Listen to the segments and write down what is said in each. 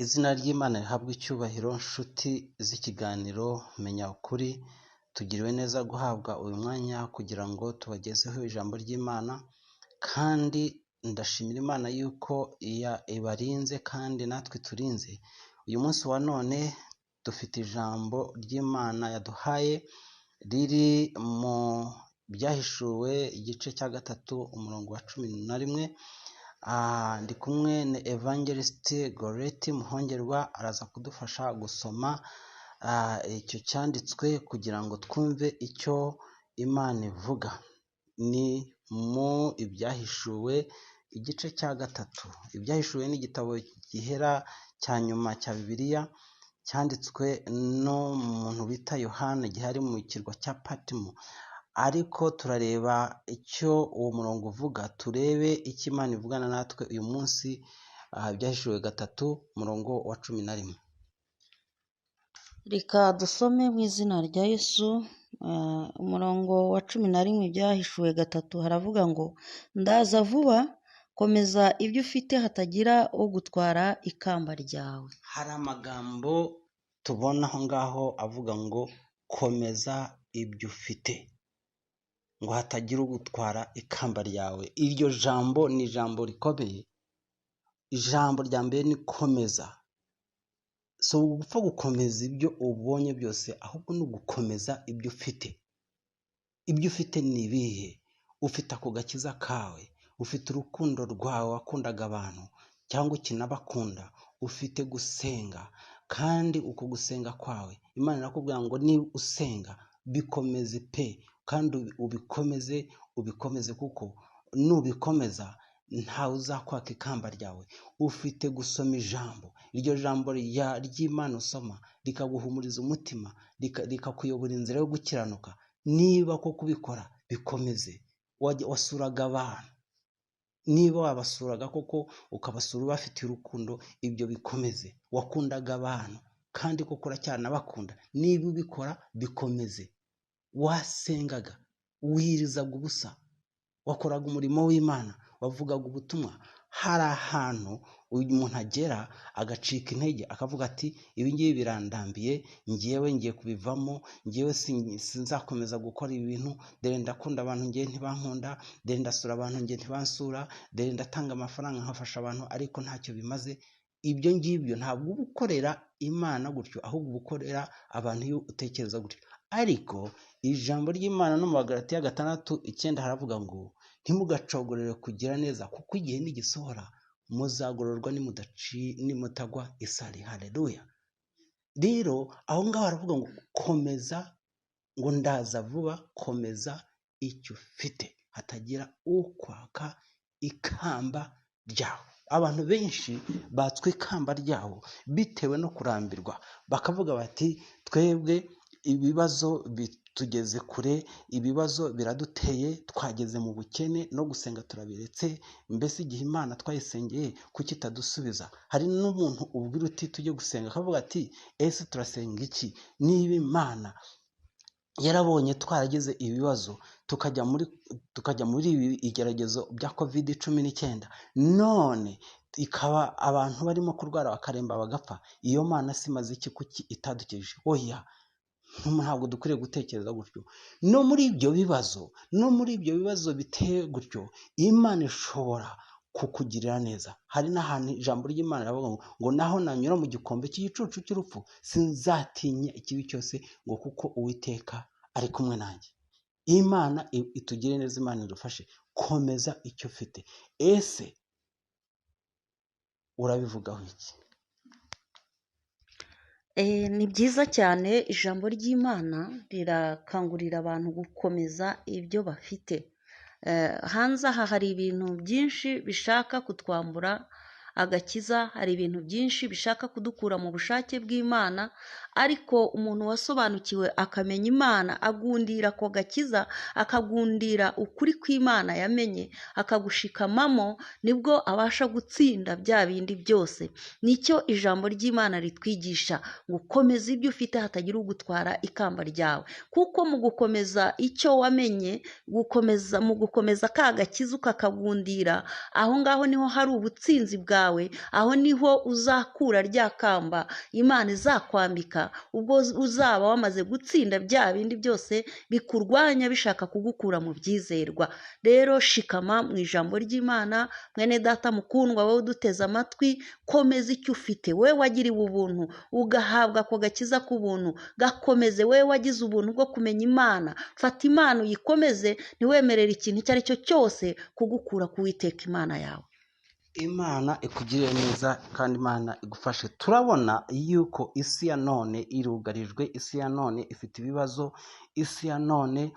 Izina ry'Imana rihabwe icyubahiro, nshuti z'ikiganiro Menya Ukuri, tugiriwe neza guhabwa uyu mwanya kugira ngo tubagezeho ijambo ry'Imana, kandi ndashimira Imana yuko ibarinze kandi natwe iturinze. Uyu munsi wa none dufite ijambo ry'Imana yaduhaye riri mu Byahishuwe igice cya 3 umurongo wa 11. Ndi kumwe na Evangelist Goreti Muhongerwa, araza kudufasha gusoma icyo cyanditswe kugira ngo twumve icyo Imana ivuga. Ni mu Ibyahishuwe igice cya 3. Ibyahishuwe ni igitabo gihera cya nyuma cya Bibiliya, cyanditswe n'umuntu bita Yohana igihe ari mu kirwa cya Patimo. Ariko turareba icyo uwo murongo uvuga, turebe icyo Imana ivugana natwe uyu munsi. Ibyahishuwe 3 umurongo wa 11. Reka dusome mu izina rya Yesu. Umurongo wa 11 Ibyahishuwe 3 haravuga ngo: ndaza vuba, komeza ibyo ufite hatagira ugutwara ikamba ryawe. Hari amagambo tubona aho ngaho avuga ngo komeza ibyo ufite, ngo hatagira ugutwara ikamba ryawe. Iryo jambo ni ijambo rikomeye. Ijambo rya mbere ni komeza. Si ugupfa gukomeza ibyo ubonye byose, ahubwo ni ugukomeza ibyo ufite. Ibyo ufite ni ibihe? Ufite ako gakiza kawe, ufite urukundo rwawe wakundaga abantu cyangwa ukinabakunda, ufite gusenga, kandi uko gusenga kwawe Imana irakubwira ngo niba usenga bikomeze pe, kandi ubikomeze, ubikomeze, kuko nubikomeza ntawe uzakwaka ikamba ryawe. Ufite gusoma ijambo, iryo jambo ry'Imana usoma rikaguhumuriza umutima, rikakuyobora inzira yo gukiranuka. Niba koko ubikora bikomeze. Wasuraga abantu, niba wabasuraga koko ukabasura ubafitiye urukundo, ibyo bikomeze. Wakundaga abantu kandi koko uracyanabakunda, niba ubikora bikomeze. Wasengaga, wirizaga ubusa, wakoraga umurimo w'Imana, wavugaga ubutumwa. Hari ahantu umuntu agera agacika intege, akavuga ati ibi ngibi birandambiye, ngewe ngiye kubivamo, ngewe sinzakomeza gukora ibi bintu, dore ndakunda abantu ngewe ntibankunda, dore ndasura abantu ngewe ntibansura, dore ndatanga amafaranga nkafasha abantu ariko ntacyo bimaze. Ibyo ngibyo ntabwo uba ukorera Imana gutyo, ahubwo uba ukorera abantu iyo utekereza gutyo. Ariko ijambo ry'Imana no mu Bagalatiya 6:9 haravuga ngo ntimugacogorere kugira neza, kuko igihe nigisohora muzagororwa nimutagwa isari. Haleluya. Rero aho ngaho haravuga ngo komeza, ngo ndaza vuba, komeza icyo ufite hatagira ukwaka ikamba ryawe. Abantu benshi batswe ikamba ryabo bitewe no kurambirwa, bakavuga bati twebwe ibibazo bitugeze kure, ibibazo biraduteye, twageze mu bukene, no gusenga turabiretse, mbese igihe Imana twayisengeye kuki itadusubiza? Hari n'umuntu ubwira uti tujye gusenga, akavuga ati ese turasenga iki niba Imana yarabonye twaragize ibibazo, tukajya muri ibi igeragezo bya covid 19, none ikaba abantu barimo kurwara bakaremba bagapfa, iyo Mana simaze iki kuki itadukijije? Oya, ntabwo dukwiriye gutekereza gutyo. No muri ibyo bibazo, no muri ibyo bibazo biteye gutyo, Imana ishobora kukugirira neza. Hari n'ahantu ijambo ry'Imana riravuga ngo naho nanyura mu gikombe cy'igicucu cy'urupfu sinzatinya ikibi cyose, ngo kuko Uwiteka ari kumwe nanjye. Imana itugire neza, Imana idufashe. Komeza icyo ufite. Ese urabivugaho iki? Ni byiza cyane, ijambo ry'Imana rirakangurira abantu gukomeza ibyo bafite. Hanze aha hari ibintu byinshi bishaka kutwambura agakiza, hari ibintu byinshi bishaka kudukura mu bushake bw'Imana, ariko umuntu wasobanukiwe akamenya Imana agundira ako gakiza, akagundira ukuri kw'Imana yamenye, akagushikamamo, nibwo abasha gutsinda bya bindi byose. Nicyo ijambo ry'Imana ritwigisha, ngo komeza ibyo ufite hatagira ugutwara ikamba ryawe, kuko mu gukomeza icyo wamenye, mu gukomeza ka gakiza ukakagundira, aho ngaho niho hari ubutsinzi bwawe. bwawe, aho niho uzakura rya kamba Imana izakwambika ubwo uzaba wamaze gutsinda bya bindi byose bikurwanya bishaka kugukura mu byizerwa. Rero shikama mu ijambo ry'Imana, mwene data mukundwa, wowe uduteze amatwi, komeza icyo ufite. Wowe wagiriwe ubuntu ugahabwa ako gakiza k'ubuntu, gakomeze. Wowe wagize ubuntu bwo kumenya Imana, fata Imana uyikomeze, ntiwemerere ikintu icyo ari cyo cyose kugukura ku Uwiteka Imana yawe. Imana ikugirire neza kandi Imana igufashe. Turabona yuko isi ya none irugarijwe, isi ya none ifite ibibazo, isi ya none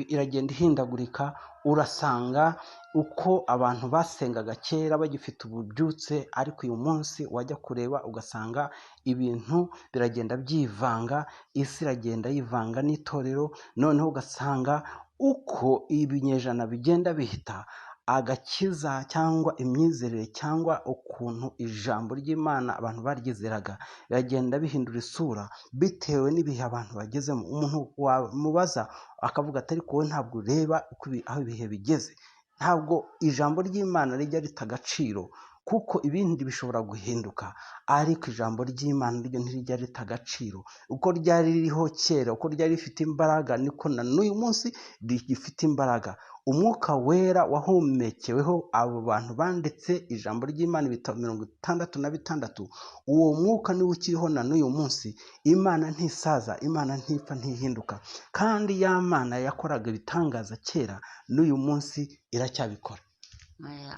iragenda ihindagurika. Urasanga uko abantu basengaga kera bagifite ububyutse, ariko uyu munsi wajya kureba ugasanga ibintu biragenda byivanga, isi iragenda yivanga n'itorero, noneho ugasanga uko ibinyejana bigenda bihita, agakiza cyangwa imyizerere cyangwa ukuntu ijambo ry'Imana abantu baryizeraga biragenda bihindura isura bitewe n'ibihe abantu bagezemo. Umuntu wamubaza akavuga ati ariko wowe ntabwo ureba uko aho ibihe bigeze. Ntabwo ijambo ry'Imana rijya rita agaciro, kuko ibindi bishobora guhinduka, ariko ijambo ry'Imana ryo ntirijya rita agaciro. Uko ryari ririho kera, uko ryari rifite imbaraga, niko na n'uyu munsi rigifite imbaraga. Umwuka wera wahumekeweho abo bantu banditse ijambo ry'Imana ibitabo 66, uwo mwuka niwo ukiriho na n'uyu munsi. Imana ntisaza, Imana ntipfa, ntihinduka, kandi ya Mana yakoraga ibitangaza kera n'uyu munsi iracyabikora.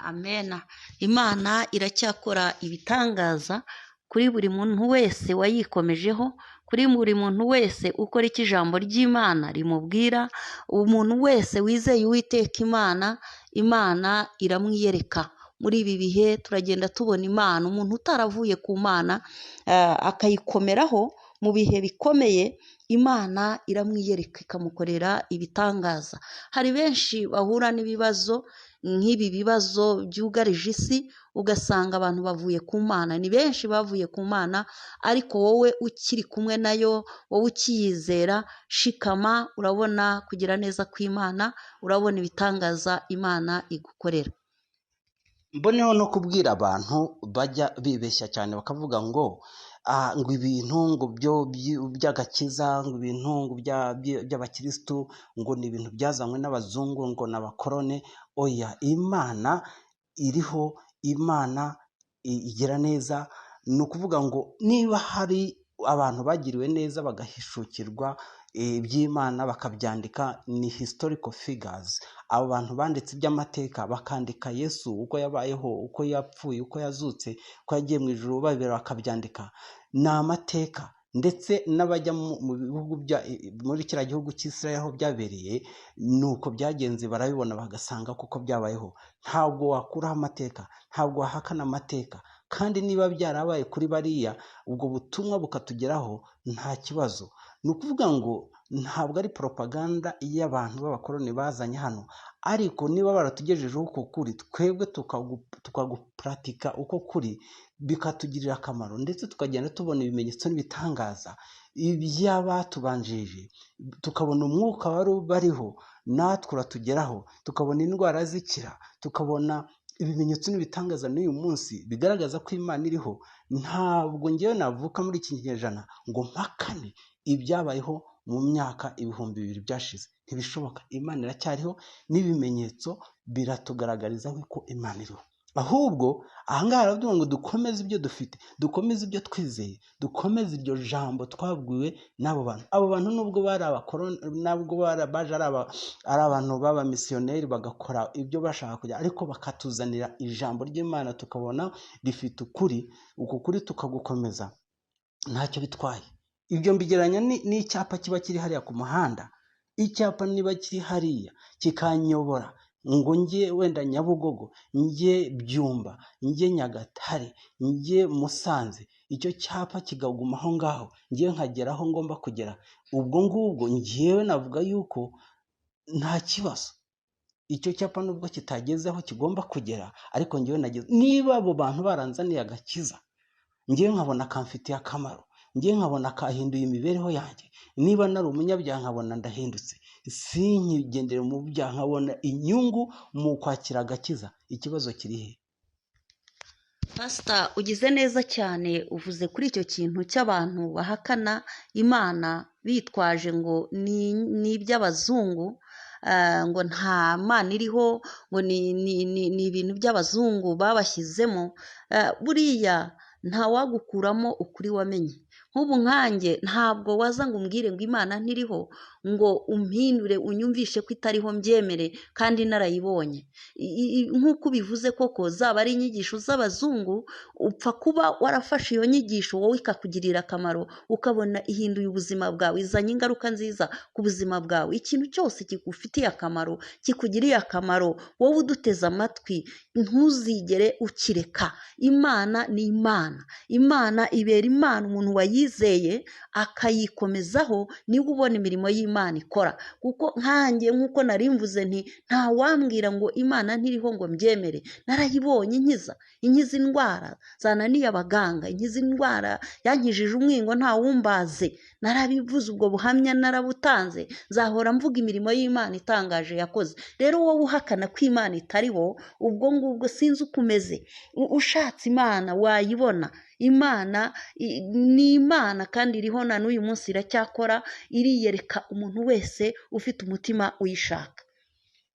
Amena. Imana iracyakora ibitangaza kuri buri muntu wese wayikomejeho, kuri buri muntu wese ukora icyo ijambo ry'Imana rimubwira, umuntu wese wizeye Uwiteka Imana, Imana iramwiyereka. Muri ibi bihe turagenda tubona Imana, umuntu utaravuye ku Mana, akayikomeraho mu bihe bikomeye, Imana iramwiyereka ikamukorera ibitangaza. Hari benshi bahura n'ibibazo nk'ibi bibazo byugarije isi, ugasanga abantu bavuye ku Mana. Ni benshi bavuye ku Mana, ariko wowe ukiri kumwe nayo, wowe ukiyizera, shikama, urabona kugira neza kw'Imana, urabona ibitangaza Imana igukorera. Mboneho no kubwira abantu bajya bibeshya cyane bakavuga ngo ngo ibintu ngo byo by'agakiza, ngo ibintu ngo by'abakirisitu, ngo ni ibintu byazanywe n'abazungu, ngo ni abakorone. Oya, Imana iriho, Imana igira neza. Ni ukuvuga ngo niba hari abantu bagiriwe neza bagahishukirwa iby'Imana bakabyandika, ni historical figures. Abo bantu banditse iby'amateka, bakandika Yesu uko yabayeho, uko yapfuye, uko yazutse, uko yagiye mu ijuru, babera bakabyandika, ni amateka. Ndetse n'abajya mu bihugu bya, muri kiriya gihugu cy'Isirayeli aho byabereye, ni uko byagenze, barabibona bagasanga kuko byabayeho. Ntabwo wakuraho amateka, ntabwo wahakana amateka, kandi niba byarabaye kuri bariya, ubwo butumwa bukatugeraho nta kibazo. Ni ukuvuga ngo ntabwo ari propaganda y'abantu b'abakoloni bazanye hano, ariko niba baratugejejeho uko kuri, twebwe tukagupuratika uko kuri, bikatugirira akamaro, ndetse tukagenda tubona ibimenyetso n'ibitangaza iby'abatubanjirije, tukabona umwuka wari ubariho natwe uratugeraho, tukabona indwara zikira, tukabona ibimenyetso n'ibitangaza n'uyu munsi bigaragaza ko Imana iriho. Ntabwo ngewe navuka muri iki kinyejana ngo mpakane ibyabayeho mu myaka 2000 byashize, ntibishoboka. Imana iracyariho, n'ibimenyetso biratugaragariza ko Imana iriho. Ahubwo ahangaha haravuga ngo dukomeze ibyo dufite, dukomeze ibyo twizeye, dukomeze iryo jambo twabwiwe n'abo bantu. Abo bantu nubwo bari abakoroni, nubwo baje ari abantu b'abamisiyoneri bagakora ibyo bashaka kujya, ariko bakatuzanira ijambo ry'Imana tukabona rifite ukuri, uko kuri tukagukomeza, ntacyo bitwaye. Ibyo mbigereranya n'icyapa kiba kiri hariya ku muhanda. Icyapa niba kiri hariya kikanyobora ngo njye wenda Nyabugogo, njye Byumba, njye Nyagatare, njye Musanze, icyo cyapa kikaguma aho ngaho, njye nkagera aho ngomba kugera, ubwo ngubwo njyewe navuga yuko nta kibazo. Icyo cyapa nubwo kitageze aho kigomba kugera, ariko njyewe nageze. Niba abo bantu baranzaniye agakiza, njyewe nkabona kamfitiye akamaro, njyewe nkabona kahinduye imibereho yanjye, niba nari umunyabyaha nkabona ndahindutse, sinkigendere mu byaha, nkabona inyungu mu kwakira agakiza, ikibazo kiri he? Pasita, ugize neza cyane, uvuze kuri icyo kintu cy'abantu bahakana Imana bitwaje ngo ni iby'abazungu, ngo nta Mana iriho, ngo ni ibintu by'abazungu babashyizemo. Buriya ntawagukuramo ukuri wamenye. Nk'ubu nkanjye ntabwo waza ngo umbwire ngo Imana ntiriho, ngo umpindure unyumvishe ko itariho mbyemere kandi narayibonye. Nk'uko ubivuze koko, zaba ari inyigisho z'abazungu, upfa kuba warafashe iyo nyigisho wowe ikakugirira akamaro, ukabona ihinduye ubuzima bwawe, izanye ingaruka nziza ku buzima bwawe. Ikintu cyose kigufitiye akamaro, kikugiriye akamaro, wowe uduteze amatwi, ntuzigere ukireka. Imana ni Imana. Imana ibera Imana umuntu wayizeye akayikomezaho, niwe ubona imirimo y'Imana ikora. Kuko nkanjye nk'uko nari mvuze nti ntawambwira ngo Imana ntiriho ngo mbyemere, narayibonye inkiza indwara zananiye abaganga, inkiza indwara yankijije umwingo ntawumbaze, narabivuze, ubwo buhamya narabutanze, nzahora mvuga imirimo y'Imana itangaje yakoze. Rero wowe uhakana ko Imana itariho, ubwo ngubwo sinzi uko umeze. Ushatse Imana wayibona. Imana ni Imana kandi iriho na n'uyu munsi iracyakora, iriyereka umuntu wese ufite umutima uyishaka.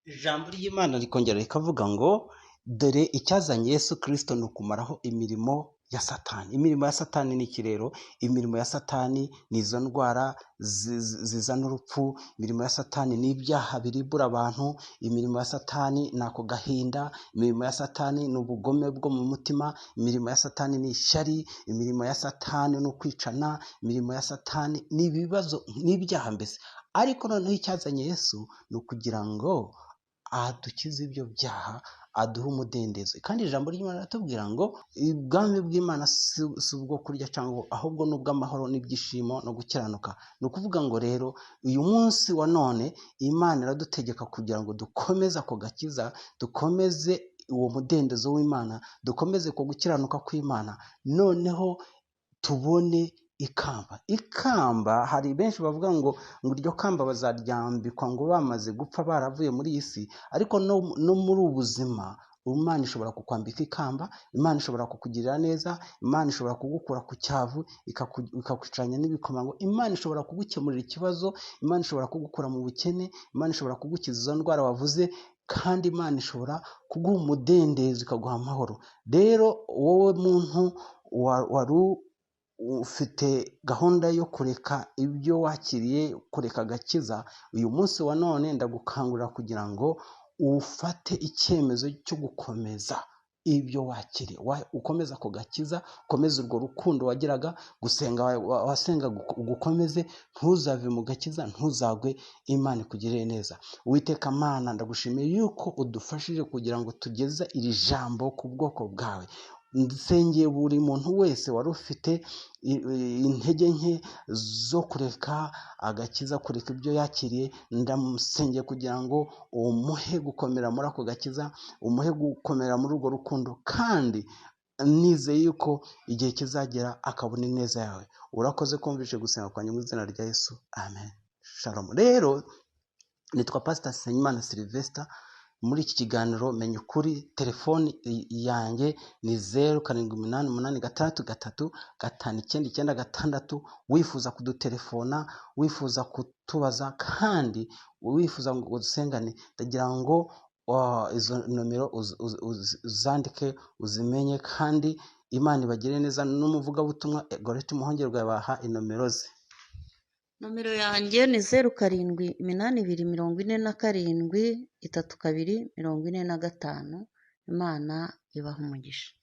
Ijambo ry'Imana rikongera rikavuga ngo dore icyazanye Yesu Kristo ni ukumaraho imirimo ya Satani. Imirimo ya Satani ni iki rero? Imirimo ya Satani ni izo ndwara zizana urupfu, imirimo ya Satani ni ibyaha biribura abantu, imirimo ya Satani ni ako gahinda, imirimo ya Satani ni ubugome bwo mu mutima, imirimo ya Satani ni ishyari, imirimo ya Satani ni ukwicana, imirimo ya Satani ni ibibazo n'ibyaha mbese. Ariko noneho icyazanye Yesu ni ukugira ngo adukize ibyo byaha, aduhe umudendezo. Kandi ijambo ry'Imana riratubwira ngo ubwami bw'Imana si ubwo kurya cyangwa, ahubwo ni ubw'amahoro n'ibyishimo no gukiranuka. Ni ukuvuga ngo rero uyu munsi wa none Imana iradutegeka kugira ngo dukomeze ako gakiza, dukomeze uwo mudendezo w'Imana, dukomeze ku gukiranuka kw'Imana, noneho tubone ikamba. Ikamba, hari benshi bavuga ngo iryo kamba bazaryambikwa ngo bamaze gupfa baravuye muri iyi si, ariko no muri ubu buzima Imana ishobora kukwambika ikamba, Imana ishobora kukugirira neza, Imana ishobora kugukura ku cyavu ikakwicaranya n'ibikomangoma, Imana ishobora kugukemurira ikibazo, Imana ishobora kugukura mu bukene, Imana ishobora kugukiza izo ndwara wavuze, kandi Imana ishobora kuguha umudendezo ikaguha amahoro. Rero wowe muntu wari ufite gahunda yo kureka ibyo wakiriye, kureka agakiza, uyu munsi wa none ndagukangurira kugira ngo ufate icyemezo cyo gukomeza ibyo wakiriye, ukomeze ako gakiza, ukomeze urwo rukundo wagiraga, gusenga wasenga ugukomeze, ntuzave mu gakiza, ntuzagwe, Imana ikugirire neza. Uwiteka Mana, ndagushimiye yuko udufashije kugira ngo tugeze iri jambo ku bwoko bwawe. Nsengeye buri muntu wese wari ufite intege nke zo kureka agakiza, kureka ibyo yakiriye, ndamusengeye kugira ngo umuhe gukomera muri ako gakiza, umuhe gukomera muri urwo rukundo, kandi nizeye yuko igihe kizagera akabona ineza yawe. Urakoze kumvishe gusenga kwanjye mu izina rya Yesu, amen. Shalom. Rero nitwa Pastor Nsengimana Sylvester. Muri iki kiganiro Menya Ukuri, telefoni yanjye ni 0 7 8 8 6 3 5 9 9 6. Wifuza kudutelefona, wifuza kutubaza, kandi wifuza ngo dusengane, ndagira ngo izo nomero uzandike uzimenye, kandi Imana ibagire neza. N'umuvugabutumwa Goreti Muhongerwa yabaha inomero ze. Nomero yanjye ni 0 7 8 2 47 32 45. Imana ibahe umugisha.